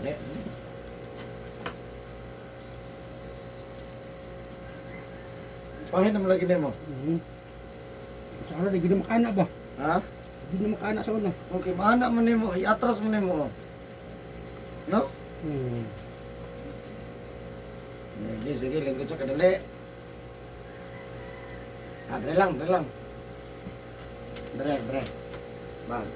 Dali. Pahit naman lagi nimo. Sa una, di na makana ba? Ha? Di na makana sa una. Okay, maana man nimo, i-atras mo nimo, oh. No? Sige, sige, lingkod sa kadali. Ah, dali lang, dali lang. Dali, dali. Bang.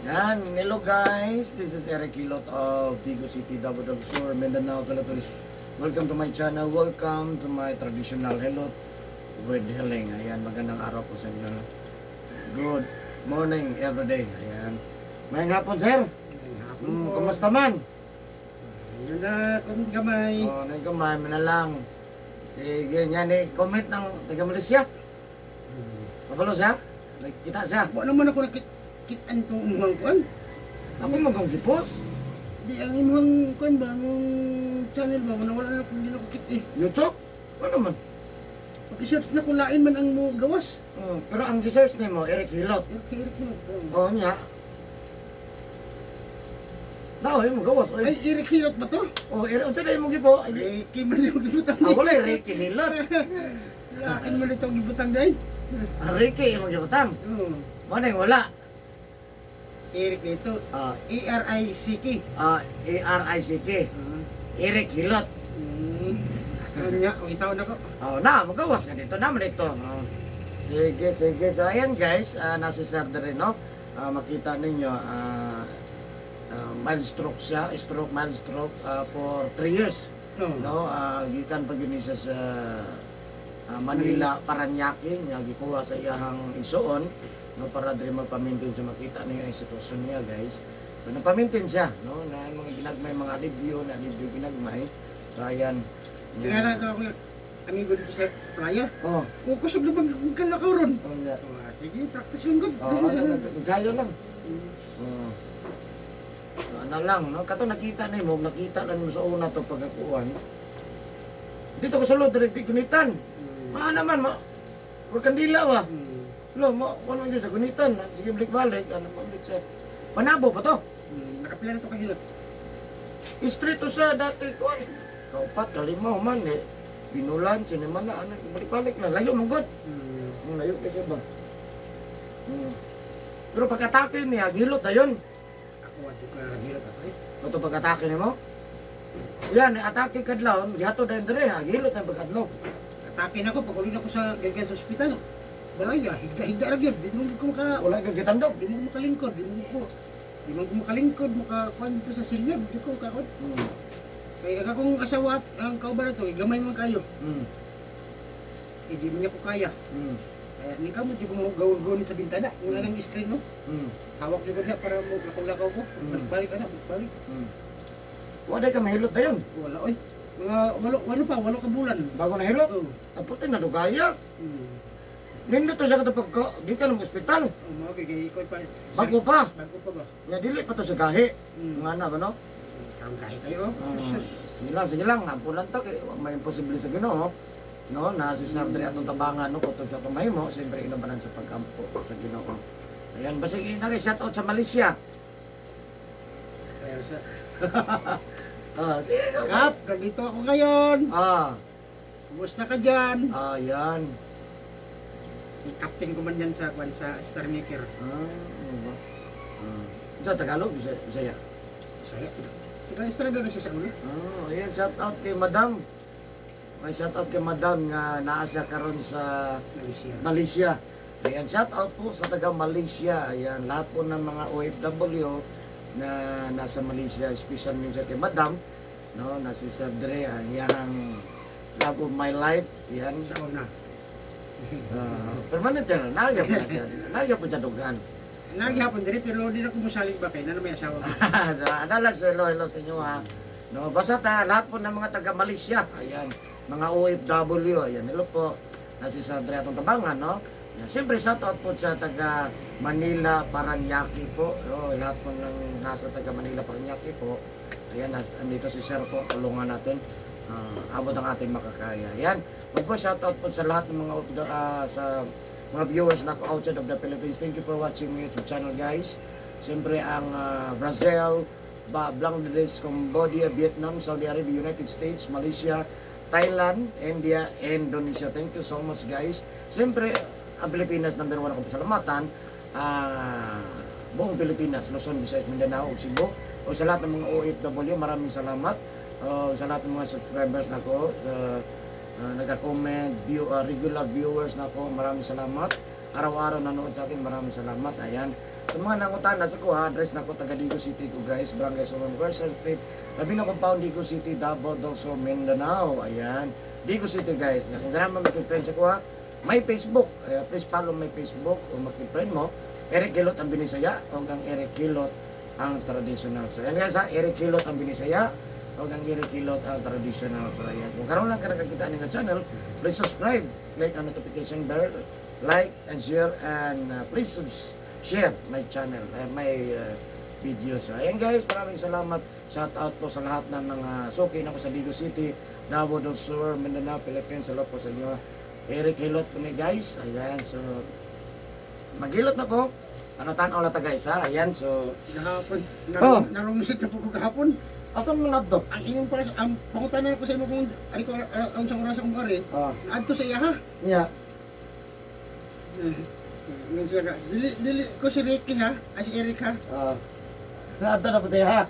Yan, hello guys. This is Eric Hilot of Tigo City, Davao del Sur, Mindanao, Philippines. Welcome to my channel. Welcome to my traditional hilot with healing. Ayan, magandang araw po sa inyo. Good morning every day. Ayan. Mayang hapon, sir. Hapon po. Kumusta man? Yun na, kung gamay. Oh, nagkamay mo na lang. Sige, yan eh. Comment ng taga Malaysia. Kabalo siya? Nagkita siya. Wa naman ako nakitaan itong imuhang kuan. Ako magong gipos. Di ang imuhang kuan ba, ang channel ba, wala wala na akong hindi na ko kit eh. YouTube? Ano man? Pag-search na kung lain man ang mo gawas. Pero ang research nimo, Eric Hilot. Eric, Eric Hilot. Oo niya. Nao, mo gawas. Ay, Oy. Eric Hilot ba to? Oh, Eric, unsa na imong gipo? Ay, Ricky man yung gibutang ah, ni. wala Ricky Hilot. Lain man itong gibutang day. Ah, Ricky imong gibutang. Oo. Mo na yung wala. Eric nito. Ah, E-R-I-C-K. ah, A R I C K. Eric Hilot. Ano niya, kung itaw na ko. Oh, na, magawas ka dito naman ito. Oh. Sige, sige. So, ayan guys, nasa Sir rin, no? Ah, makita ninyo, mild stroke siya, stroke, mild stroke for 3 years. Oo. No, gikan pa gyud ni siya sa Manila, Paranaque, nga gikuha sa iyahang igsuon, no, para diri magpamintin siya. Makita niyo ang sitwasyon niya, guys. So napamintin siya, no, na ang mga ginagmay mga alibyo, na alibyo ginagmay. So ayan. Kaya lang ako amigo dito sa playa. Oh, Kung kusog na bang kung ka ron. oh, yeah. So, sige, practice lang gud. Oh, ano, ensayo lang. Oh. So, ano lang, no? Kato nakita ni mo, nakita lang mo sa una to pagkakuan. Dito ko sulod diri gunitan. Maa naman, ma. Wa kandila ba? Lo, mo kuno gyud sa gunitan. Sige balik-balik, ano man balik siya. Panabo pa to. Nakapila na to kahilot. Street to sa dati kuan. Kaupat kalima man eh. Pinulan, sinema na, ano, balik-balik na. Layo mong god. Ang layo kasi ba? Pero pagkatake niya, gilot na yun. Ako adto ka hilot ato eh. Ato pag-atake nimo? Yan, atake kadlawon, gihato dayon dire, ha, gilot na pagkadlaw. Atake na ko pag uli na ko sa gagawin sa ospital. Balaya, higda-higda ra gyud. Di mo ko maka Wala kang gitandog. di mo ko makalingkod, di mo ko makalingkod maka kuan dito sa silya, di ko kaon. Kay ang akong asawa at ang kauban na to, eh, gamay man kayo. Eh, di man niya ko kaya. Kaya ni kamo di ko mo gawin sa bintana. Wala nang screen no. Hawak jud ko niya para mo lakaw-lakaw ko. Balik ka na, balik. Wala ka mahilot dayon. Wala oy. Mga walo walo pa, 8 ka bulan. Bago na hilot, Oh. aputin na dugaya. Nindot to sa katong pagka gikan ng ospital. Oh, mao kay kay ikaw pa. Bago pa. Bago pa ba? Nga dili pa to sa gahi. Nga na ba no? Karon gahi kayo. Sige lang, sige lang, ampo lang ta kay wa may imposible sa Ginoo. No, na si Sir diri atong tabangan no kutob sa atong mahimo, siyempre inubanan sa pagkampo sa Ginoo. Ayan, basig na kay shout out sa Malaysia. Kaya sa Ah, sige. Kap, nandito ako ngayon. Kumusta ka dyan? Ayan. Captain ko man yan sa kwan sa Star Maker. Ah, ano ba? Ah. Sa Tagalog, Bisaya. Saya. Taga Estrada na siya sa una. Oh, ayan, shout out kay Madam. May shout out kay Madam nga naa siya karon sa Malaysia. Malaysia. Ayan, shout out po sa taga Malaysia. Ayan, lahat po ng mga OFW na nasa Malaysia, special mention kay Madam, no, na si Sir Dre, ang iyang love of my life. Ayan, Sa una. Permanente na, nagya po na siya. Nagya po siya dugan. Nagyapon diri pero di na ko mosalig ba kay na may asawa ko. So, ano lang, hello, hello sa inyo ha. No, basta ta, lahat po ng mga taga Malaysia, ayan, mga OFW, ayan, hello po. Na si Sir Dre atong tabangan, no? Ayan, siyempre, shout out po sa taga Manila, Paranaque po. No, lahat po ng nasa taga Manila, Paranaque po. Ayan, andito si Sir po, tulungan natin. Abot ang ating makakaya. Ayan. Of course, shout out po sa lahat ng mga sa mga viewers na ako outside of the Philippines. Thank you for watching my YouTube channel, guys. Siyempre ang Brazil, Bangladesh, Cambodia, Vietnam, Saudi Arabia, United States, Malaysia, Thailand, India, Indonesia. Thank you so much, guys. Siyempre, ang Pilipinas, number one akong pasalamatan. Buong Pilipinas, Luzon, Visayas, Mindanao, ug Cebu. O sa lahat ng mga OFW, maraming salamat. O sa lahat ng mga subscribers nako, nagka-comment, regular viewers nako, maraming salamat. Araw-araw nanood sa akin, maraming salamat. Ayan. Sa mga nangutana sa ko, ha, address nako taga Digos City ko, guys, Barangay Solon Quezon Street, Rabino Compound, Digos City, Davao del Sur, Mindanao. Ayan. Digos City, guys. Kung ganahan mo makipriend sa ko, ha, may Facebook. Please follow my Facebook o makipriend mo. Eric Hilot ang Binisaya o ang Eric Hilot ang traditional. So, ayan guys ha, Eric Hilot ang Binisaya o ang Eric Hilot ang traditional. So, ayan. Kung karon lang ka nakakita ng channel, please subscribe, click ang notification bell, like and share, and please share my channel, my video. So, ayan guys, maraming salamat. Shout out po sa lahat ng mga suki nako sa Digos City, Davao del Sur, Mindanao, Philippines. Hello po sa inyo. Eric Hilot po ni guys. Ayan, so maghilot na ko. Ano tanaw na ta guys ha? Ayan, so Gahapon. Oh. Narungsit na po ko gahapon. Asa mo na to? Ang inyong para ang pangutana ko sa imo kung ari ko ang sa oras akong ari. Naadto sa iya ha. Yeah. Ngun siya ka. Dili dili ko si Ricky ha. Ay si Eric ha. Naadto na po tayo ha.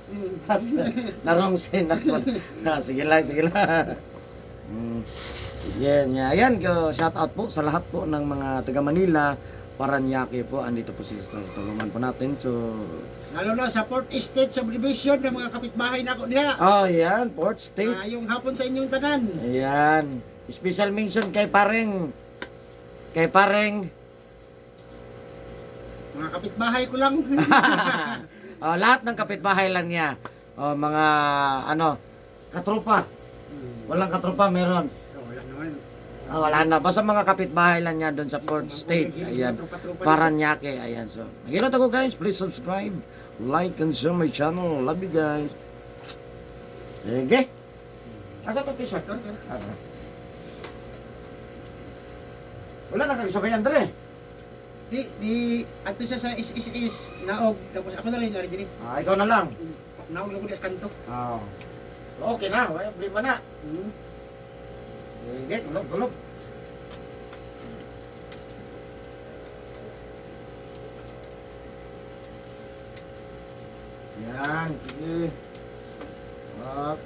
Narong sin ako. Ah, sige lang, sige lang. Yan, yan. Ayan, shout out po sa lahat po ng mga taga Manila, Paranaque po. Andito po si Sir. Tulungan po natin. So, Lalo na sa Port Estate Subdivision ng mga kapitbahay nako diha. oh, yan, Port State. Maayong hapon sa inyong tanan. Ayan. Special mention kay pareng. Kay pareng. Mga kapitbahay ko lang. Oh, lahat ng kapitbahay lang niya. Oh, mga ano, katropa. Walang katropa, meron. Oh, wala naman. Ah, wala na. Basta mga kapitbahay lang niya doon sa Port State. Ayan. Tropa-tropa. Paranaque. Ayan. So, nagilot ako guys. Please subscribe, like, and share my channel. Love you guys. Sige. Asa to t-shirt? Ah, wala na kagsabay, Andre. Di adto siya sa is is is naog tapos ako na lang yung ari diri. Ah, ikaw na lang. Naog lang ko di sa kanto. Ah. Okay na, wala problema na. Sige, tulog, tulog. Yan, sige. Up.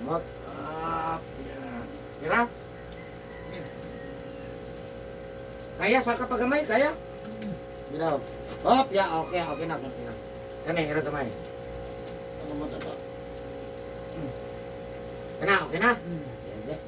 Up. Up. Yan. Tira? Kaya, sa kapagamay, kaya? Bilaw. Up, ya, okay, okay na, okay na. Kani, hira gamay. Ano mo to? Kana, okay na? Yan, yan.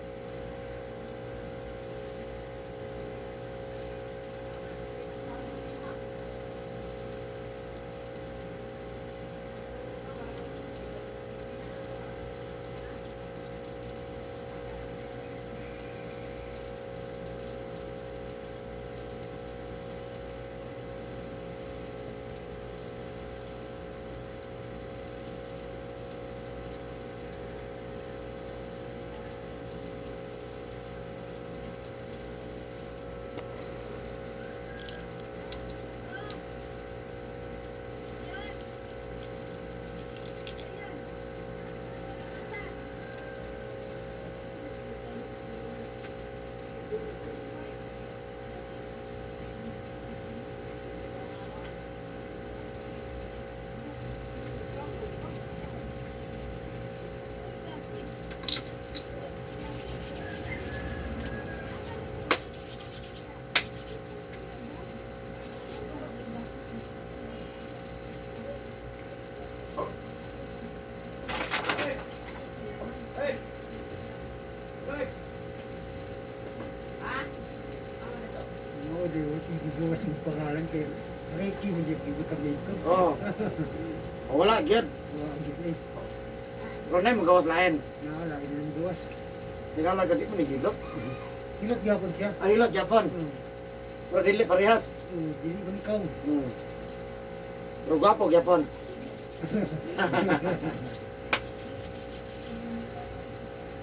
No, di wa ti gawas yung pangalan kay Ricky man jud di kami ko. Oo. Oh. Wala, gyud. Wa gid eh. Pero na magawas lain. Na wala gid ang gawas. Tingala gadi mo ni gilot. Hilot gyapon siya. Ah, hilot Japon. Pero dili parehas. Dili man ikaw. Pero gwapo Japon.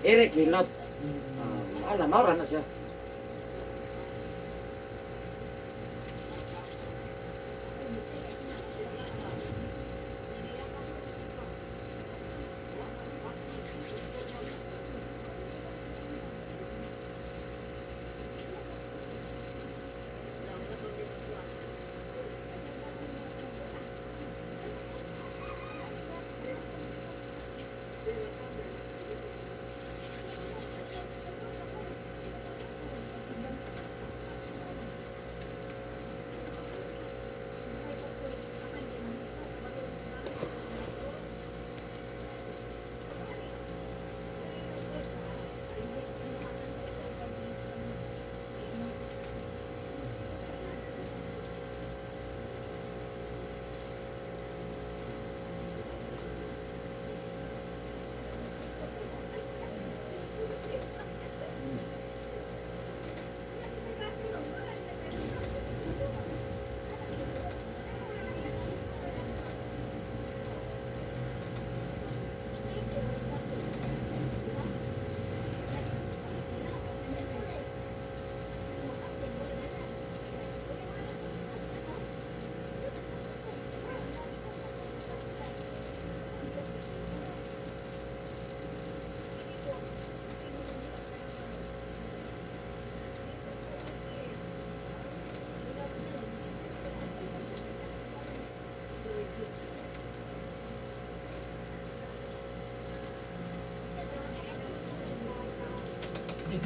Eric Hilot. Ah, alam, maura na siya.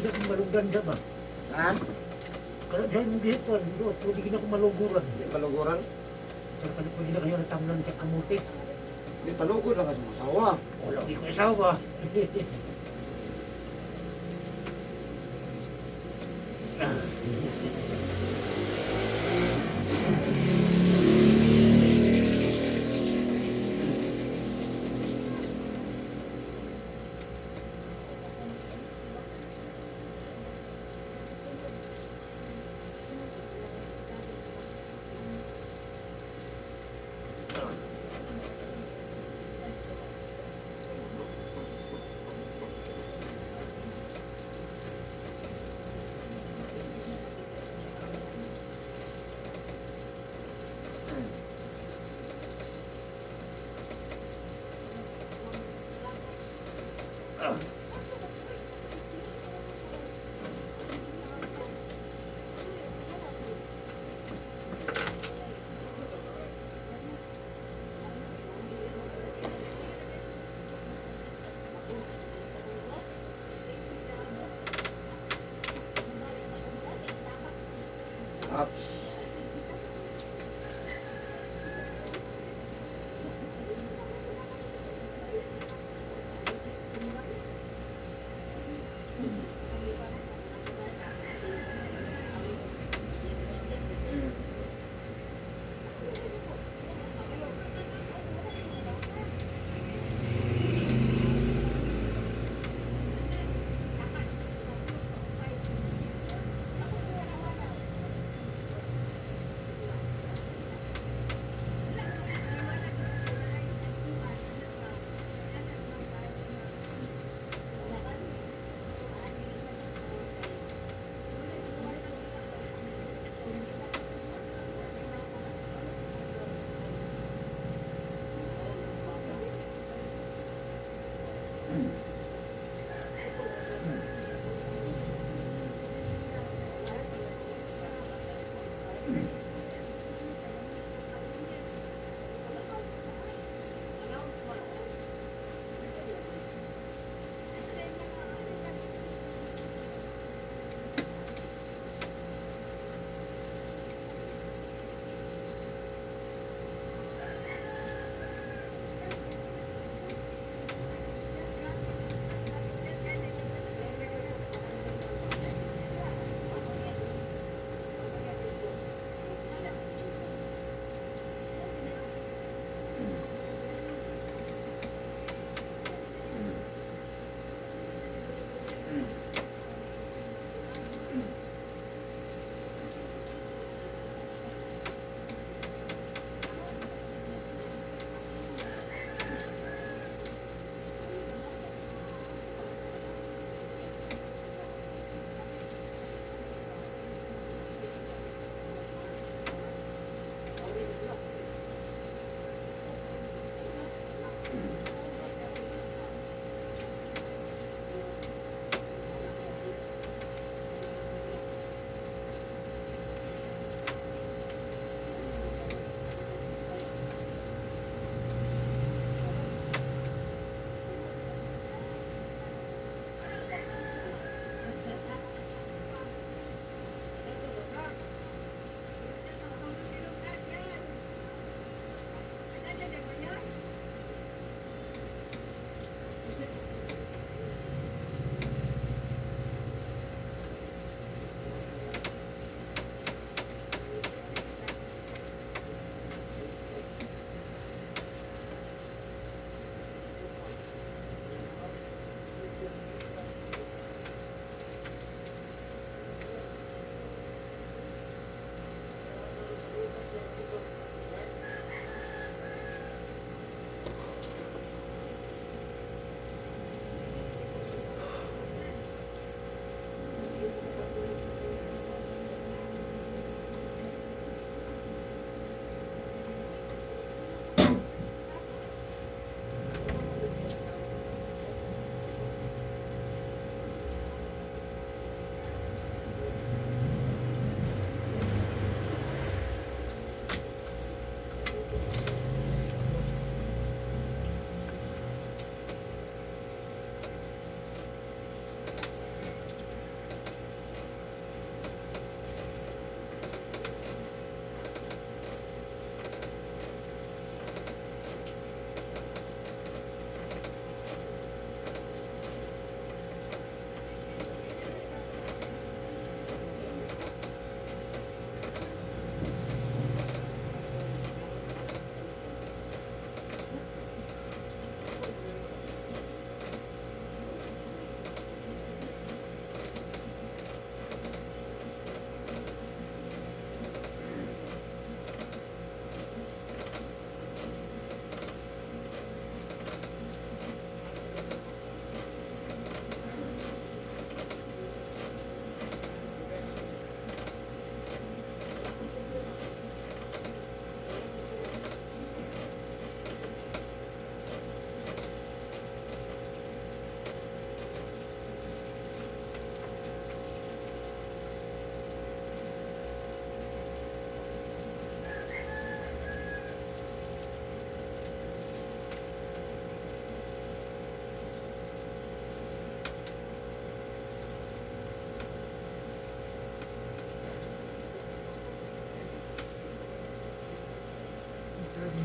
gid akong malugdan da ba. Ha? Kada dahil mong gihitan, do, pwede gid ako maluguran. Di paluguran? Sir, pwede pwede na kayo natamnan sa kamuti. Di palugod lang kasi masawa. Wala di ko asawa. Ups.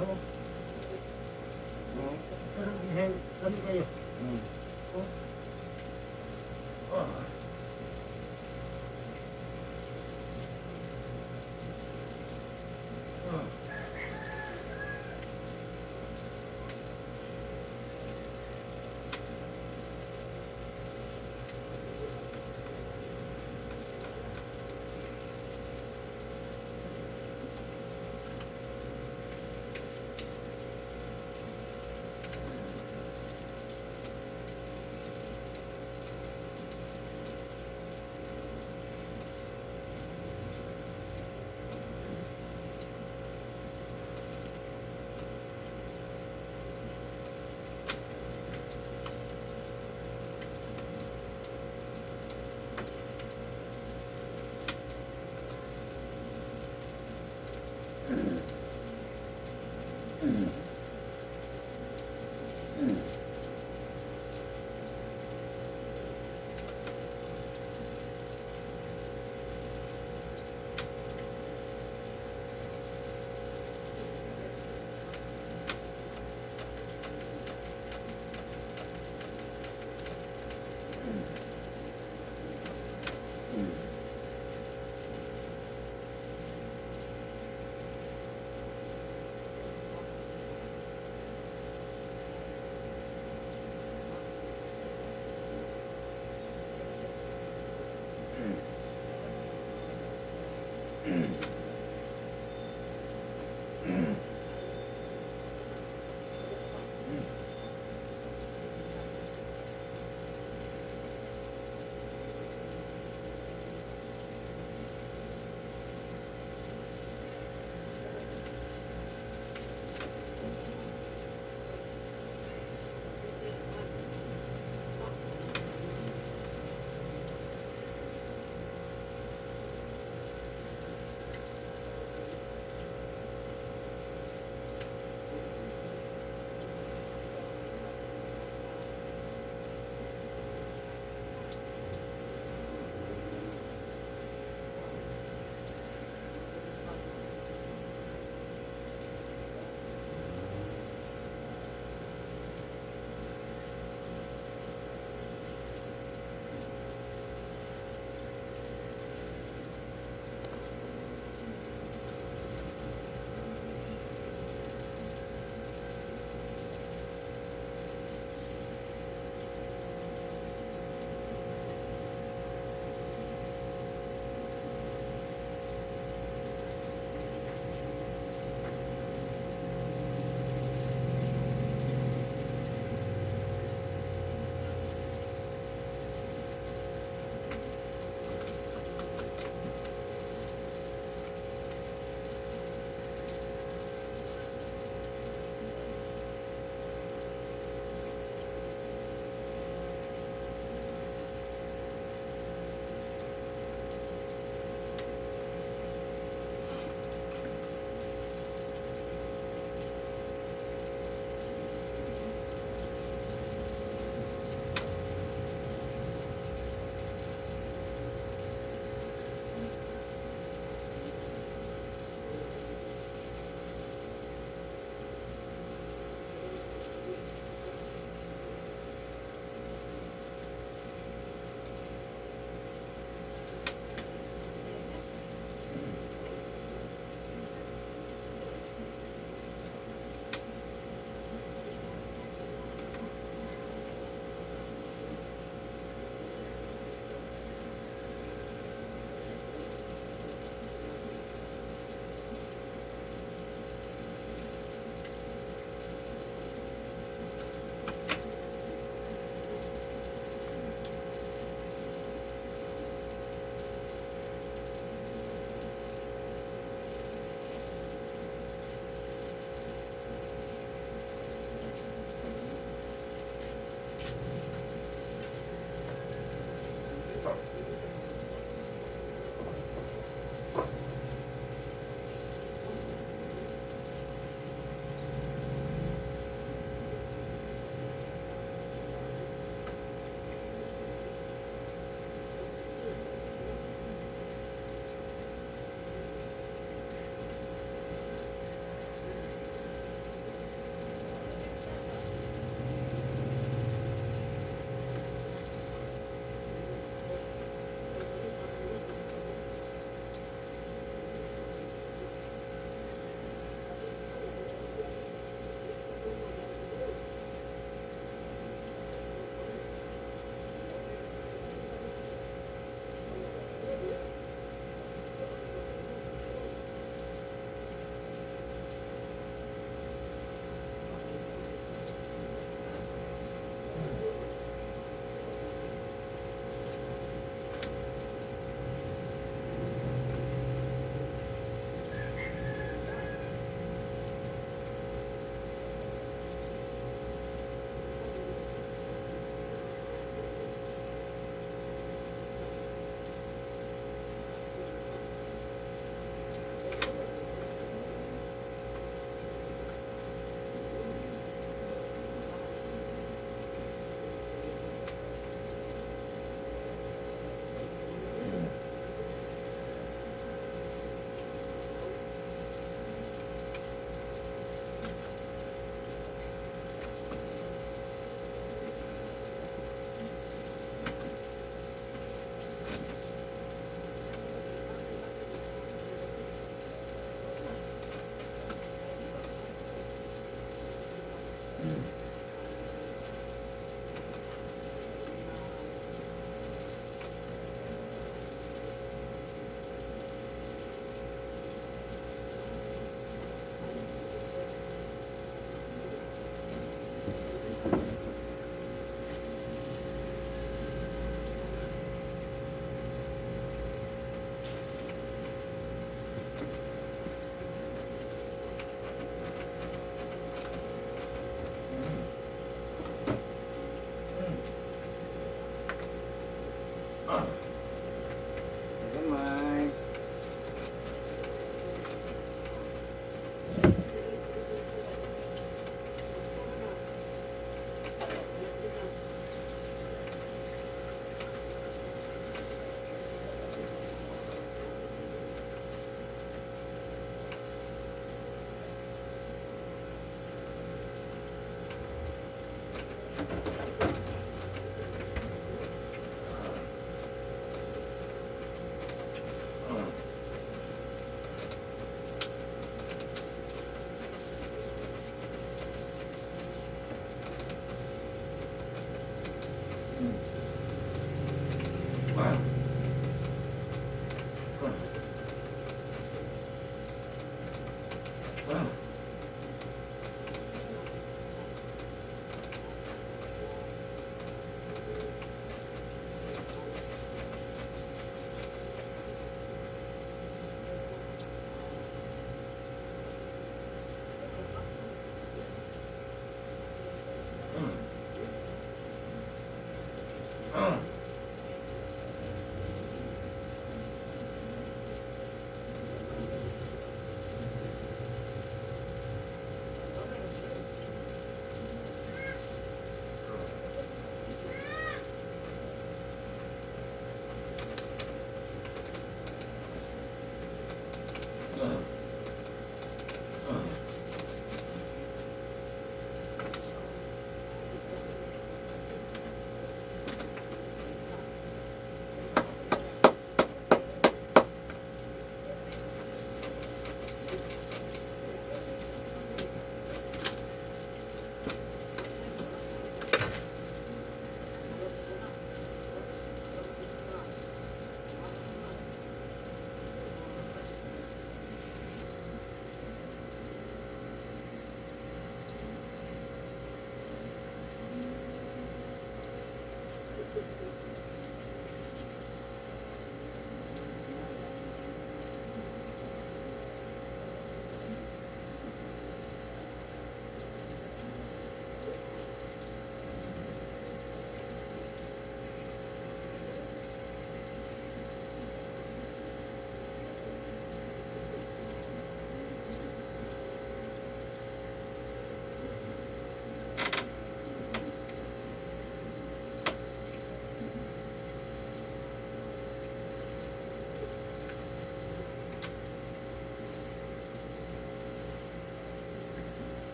Oo. Oo. Pero dahil kami kayo. Oh. Oh. Oh.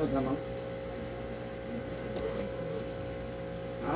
Ano naman? Ha?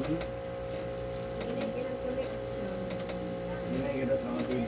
Hmm? Hindi ilang connection. Hindi na ikidot ng TV.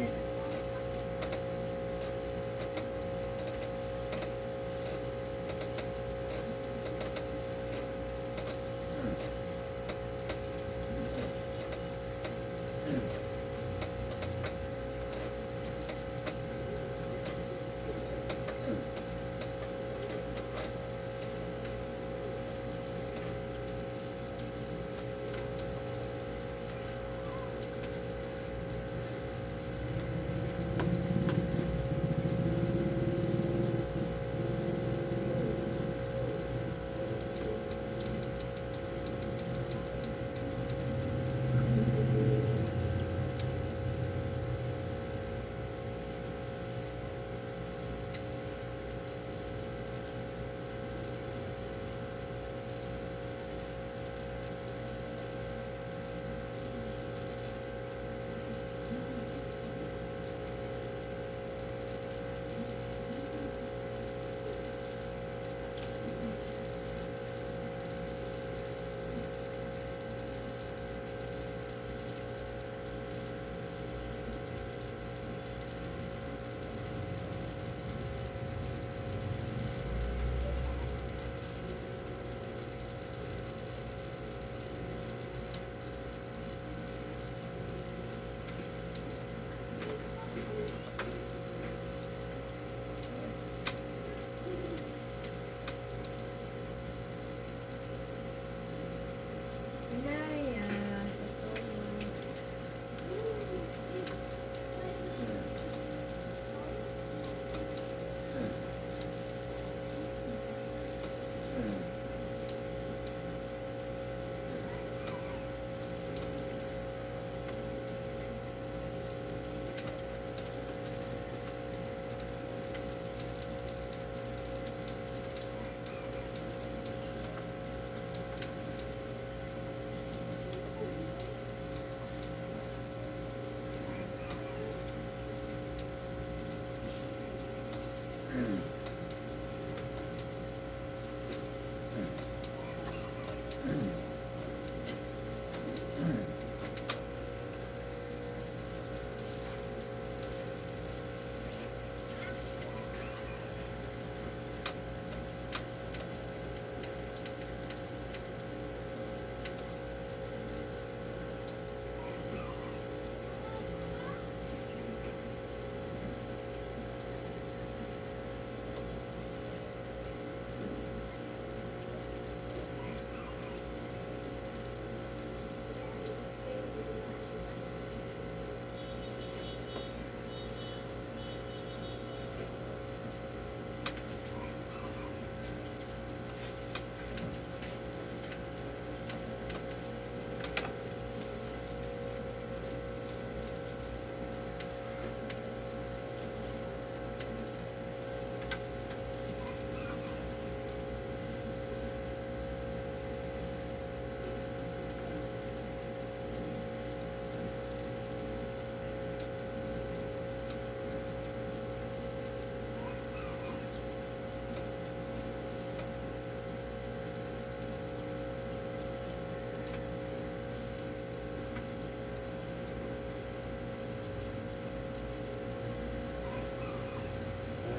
Pinaya. Totoo.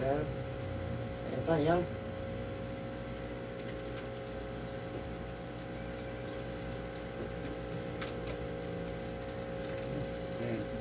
Ayan. Ayan tayo. Ayan.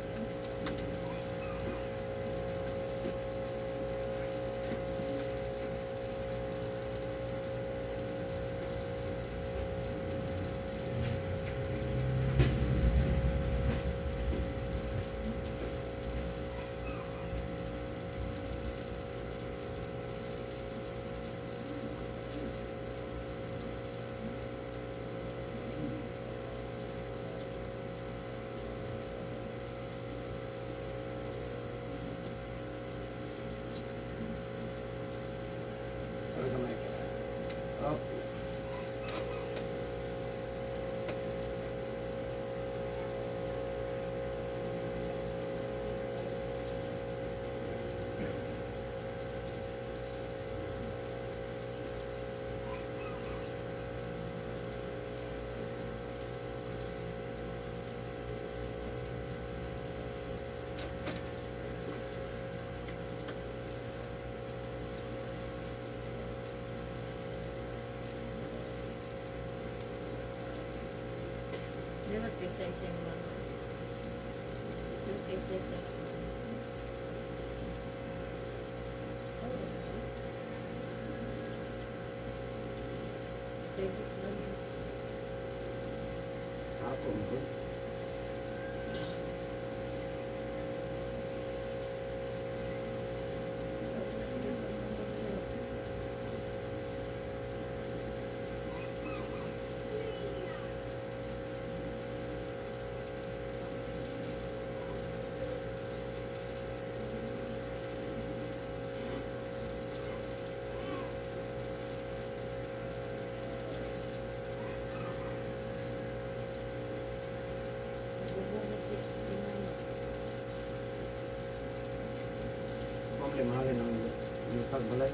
Isa-isa yung mga. Yung isa-isa. Sige, lang yun. Ako mo. Nagbubong na si Inama. Problema ng yutag balay.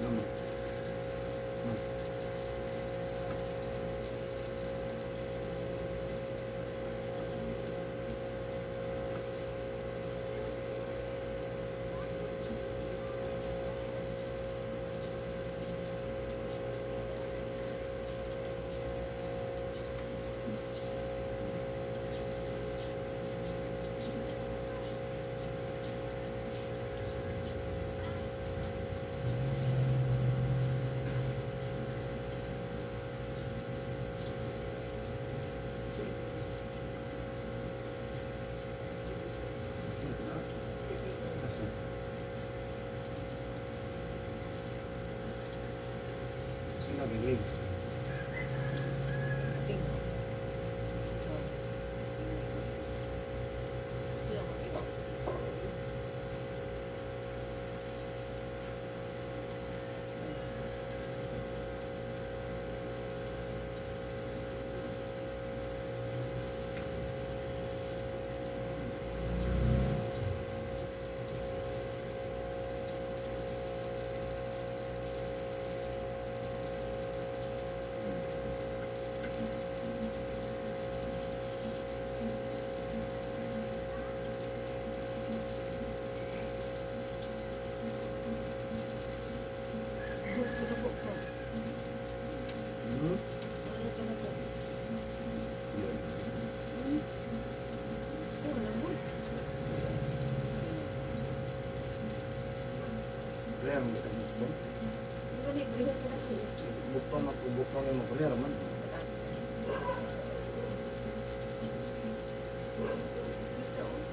Ano? Asa? Sila legs. Hmm? Ano ka na po? Yun. Oh, lambot. Clear ang bitag bukton. Di ba ni, balihan ka na po. Bukton at bukton yung clear man. Ito, oh.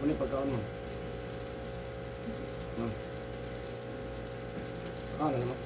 Ako ni pagkaon mo. Ma'am. Pagkaon na naman.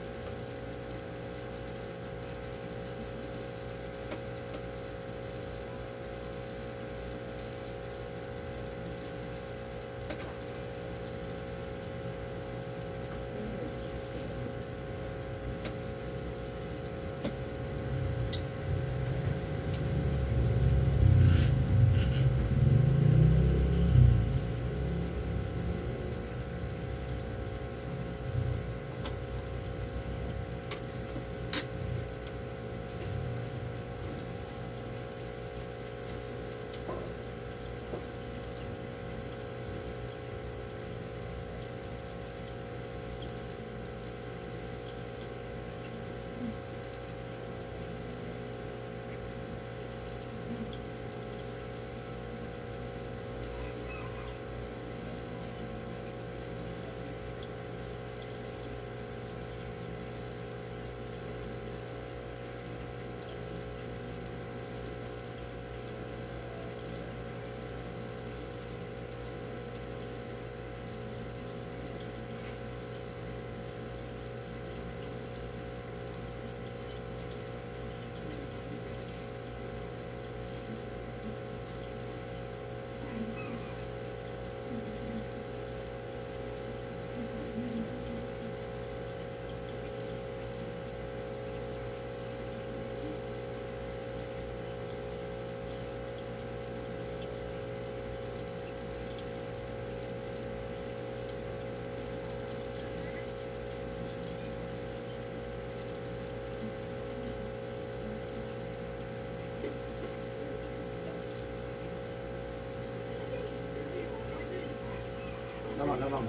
Lamang, lamang.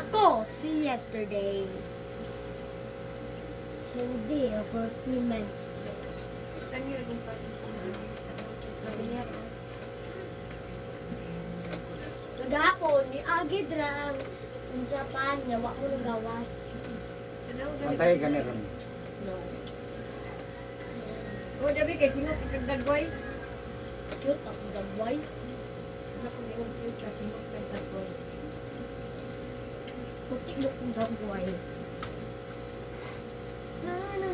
Ako si Yesterday. Hindi ako si Wednesday. Tangi ra kong pag. Kagahapon, ni Agid ra ang unsa pa niya, wa ko nagawas. Pantay ka ni ron. No. Oh, dabi kay singop kag dagway. Cute ako gagway. Naku, yung cute ka singop kag dagway. Putik na kong gagway. Sana.